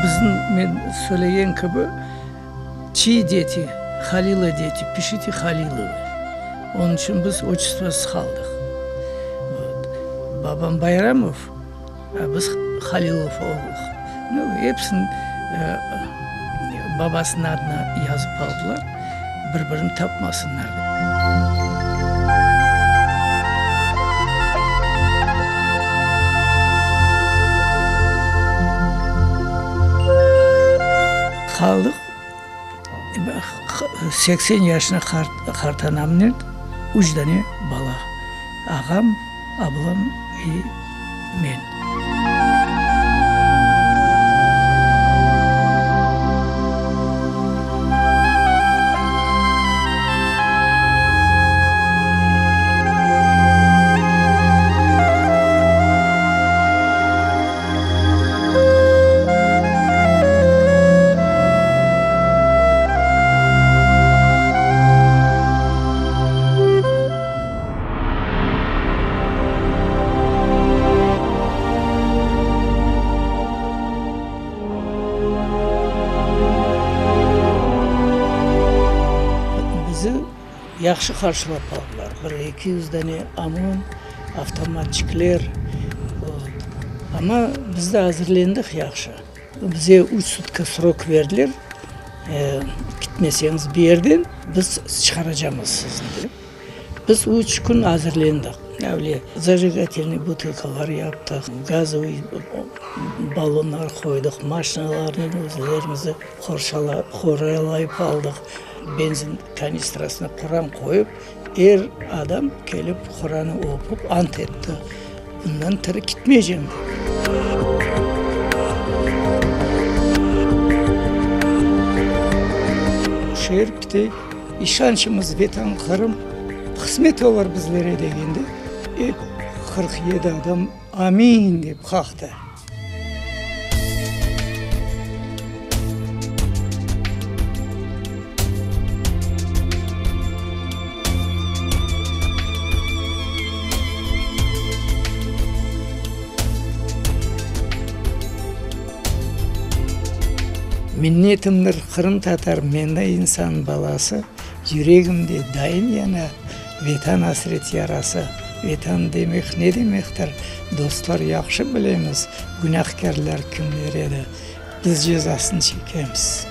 Bizim, men söylegen kibi, Çiy deti, Halila deti, pişite Halilovı. Onıñ içün biz otçestvosız qaldıq. Vot. Babam Bayramov, a biz Halilov olduq. Nu, episini babasınıñ adına yazıp aldılar, bir-birini tapmasınlar dep. Qaldıq 80 yaşında qart qartanamnen üç dane bala, ağam, ablam ve men. Bizi yahşı qarşılap aldılar. Bir 200 dane OMON, avtomatçikler. Amma biz de azırlendik yahşı. Bize üç sutka srok berdiler, kitmeseñiz bu yerden, biz çıqaracamız sizni dep. Biz üç kün azırlendik. Öyle zajigatelnıy butılkalar yaptıq, gazovıy ballonlar qoydıq, maşinalarnı özlerimizi qoralayıp aldıq, benzin kanistrasına Quran qoyıp, er adam kelip Quranı oqup ant etti. Bundan tiri kitmeycem, dep. Şeer pite, işançımız Vetan Qırım qısmet olur bizlere degende, ep 47 adam Amin dep qaqtı. Minnetimdir qırımtatar men insan balası, Yüregimde daim yana Vetan asret yarası. Vetan demek ne demektir, dostlar yahşı bilemiz, Günahkârlar kimler edi, biz cezasın çekemiz.